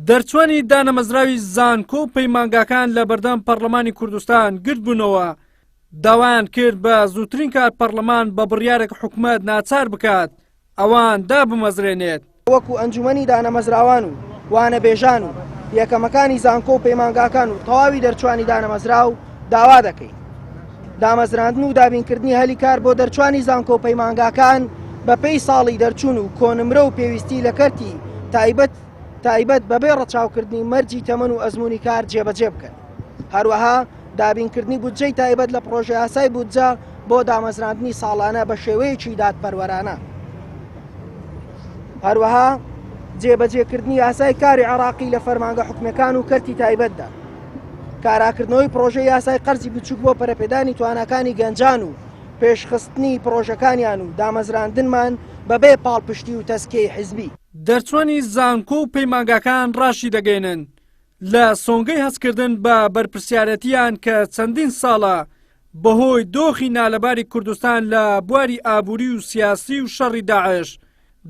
دەرچوانی دانەمەزراوی زانکۆ و پەیمانگاکان لە بەردەم پەڕلەمانی کوردستان گردبوونەوە، داوایان کرد بە زووترین کات پەڕلەمان بە بڕیارێک حکومەت ناچار بکات ئەوان دابمەزرێنێت. وەکو ئەنجومەنی دانەمەزراوان و وانەبێژان و یەکەمەکانی زانکۆ و پەیمانگاکان و تەواوی دەرچوانی دانەمەزراو داوا دەکەین دامەزراندن و دابینکردنی هەلی کار بۆ دەرچوانی زانکۆ و پەیمانگاکان بەپێی ساڵی دەرچوون و کۆنمرە و پێویستی لە کەرتی تایبەت تایبەت بەبێ ڕەچاوکردنی مەرجی تەمەن و ئەزموونی کار جێبەجێ بکەن. هەروەها دابینکردنی بودجەی تایبەت لە پڕۆژەیاسای بودجە بۆ دامەزراندنی ساڵانە بە شێوەیەکی دادپەروەرانە. هەروەها جێبەجێکردنی یاسای کاری عێراقی لە فەرمانگە حکومیەکان و کەرتی تایبەتدا. کاراکردنەوەی پڕۆژەی یاسای قەرزی بچوک بۆ پەرەپێدانی تواناکانی گەنجان و پێشخستنی پڕۆژەکانیان و دامەزراندنمان بەبێ پاڵپشتی و تەزکیەی حزبی. دەرچوانی زانکۆ و پەیمانگاکان ڕاشیدەگەیەنن، لە سۆنگەی هەستکردن بە بەرپرسیارەتییان کە چەندین ساڵە بەهۆی دۆخی نالەباری کوردستان لە بواری ئابووری و سیاسی و شەڕی داعش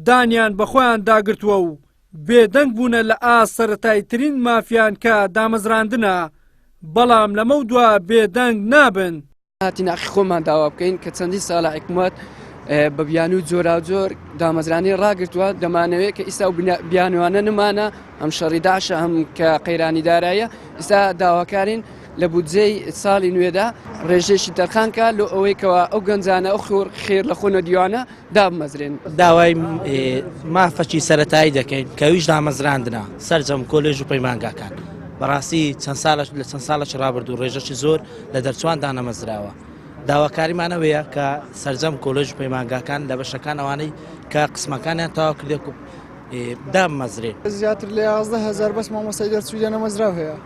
دانیان بەخۆیان داگرتووە و بێدەنگ بوونە لە ئاست سەرەتاییترین مافیان کە دامەزراندنە، بەڵام لەمەودوا بێدەنگ نابن. هاتین حەقی خۆمان داوا بکەین کە چەندین ساڵە حکومەت بە بیانوو جۆراوجۆر دامەزرانی ڕاگرتووە دەمانەوێت کە ئیستا و بیانوانە نمانە هەم شەڕی داعشە هەم کە قەیرانی دارایە ئیستا داواکارین لە بودجەی ساڵی نوێدا ڕێژەیەکی تەرخانکە لۆ ئەوەی کەوا ئەو گەنجانە ئەو خۆر خێر لە خۆ نەدیوانە دابمەزرێن. داوای مافەکی سەرەتایی دەکەین کە ئەویش دامەزراندنە سەرجەم کۆلێژ و پەیمانگاکان. بەڕاستی چەند ساڵە لە چەند ساڵێکی ڕابردوو ڕێژەکی زۆر لە دەرچوان دانەمەزراوە. داواکاریمان ئەوەیە کە سەرجەم کۆلێژ و پەیمانگاکان لە بەشەکان ئەوانەی کە قسمەکانیان تەواو کردێک و دابمەزرێن. زیاتر لە 11 هەزار بەس مامۆستای دەرچووی دانەمەزراو هەیە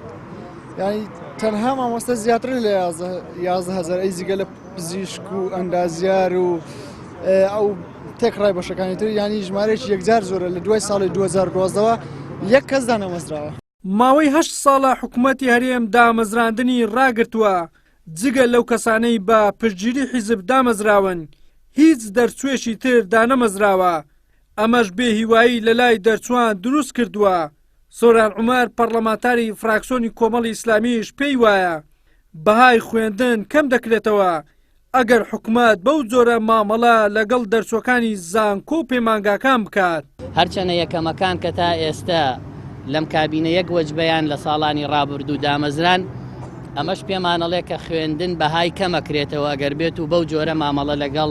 یعنی تەنها مامۆستا زیاتر لە 11 هەزار ئەی جگە لە پزیشک و ئەندازیار و ئەو تێکڕای بەشەکانی تر یانی ژمارەیەکی یەکجار زۆرە لە دوای ساڵی 2012ەوە یەک کەس دانەمەزراوە. ماوەی هەشت ساڵە حکومەتی هەرێم دامەزراندنی ڕاگرتووە، جگە لەو کەسانەی بە پشتگیری حیزب دامەزراون، هیچ دەرچووێکی تر دانەمەزراوە، ئەمەش بێ هیوایی لەلای دەرچووان دروست کردووە. سۆران عومەر پەڕلەمانتاری فراکسۆنی کۆمەڵی ئیسلامیش پێی وایە، بەهای خوێندن کەم دەکرێتەوە ئەگەر حکومەت بەو جۆرە مامەڵە لەگەڵ دەرچووەکانی زانکۆ و پەیمانگاکان بکات. هەرچەنە یەکەمەکان کە تا ئێستە لەم کابینە یەک وەجبەیان لە ساڵانی ڕابردوو دامەزران، ئەمەش پێمانەڵێ کە خوێندن بەهای کەمەکرێتەوە ئەگەر بێت و بەو جۆرە مامەڵە لەگەڵ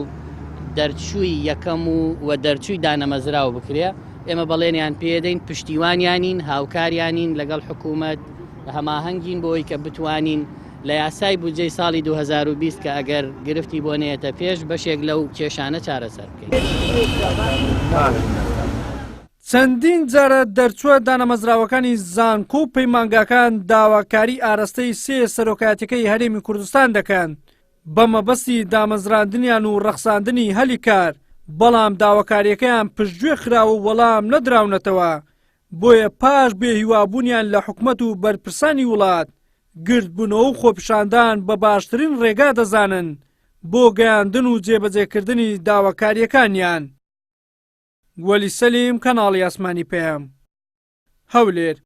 دەرچووی یەکەم و و دەرچووی دانەمەزراو بکرێ. ئێمە بەڵێنیان پێدەین پشتیوانیانین، هاوکاریانین لەگەڵ حکوومەت، هەماهەنگین بۆ ئەوەی کە بتوانین لە یاسای بودجەی ساڵی 2020 کە ئەگەر گرفتی بۆ نەیەتە پێش بەشێک لەو کێشانە چارەسەر بکەین. چەندین جارە دەرچووە دانەمەزراوەکانی زانکۆ و پەیمانگاکان داواکاری ئارەستەی سێ سەرۆکایەتیەکەی هەرێمی کوردستان دەکەن بە مەبەستی دامەزراندنیان و ڕەخساندنی هەلی کار، بەڵام داواکاریەکەیان پشتگوێ خراوە و وەڵام نەدراونەتەوە، بۆیە پاش بێ هیوابوونیان لە حکومەت و بەرپرسانی وڵات، گردبوونەوە و خۆپیشاندان بە باشترین ڕێگا دەزانن بۆ گەیاندن و جێبەجێکردنی داواکارییەکانیان. وەلی سەلیم، کەناڵی ئاسمانی پەیام، هەولێر.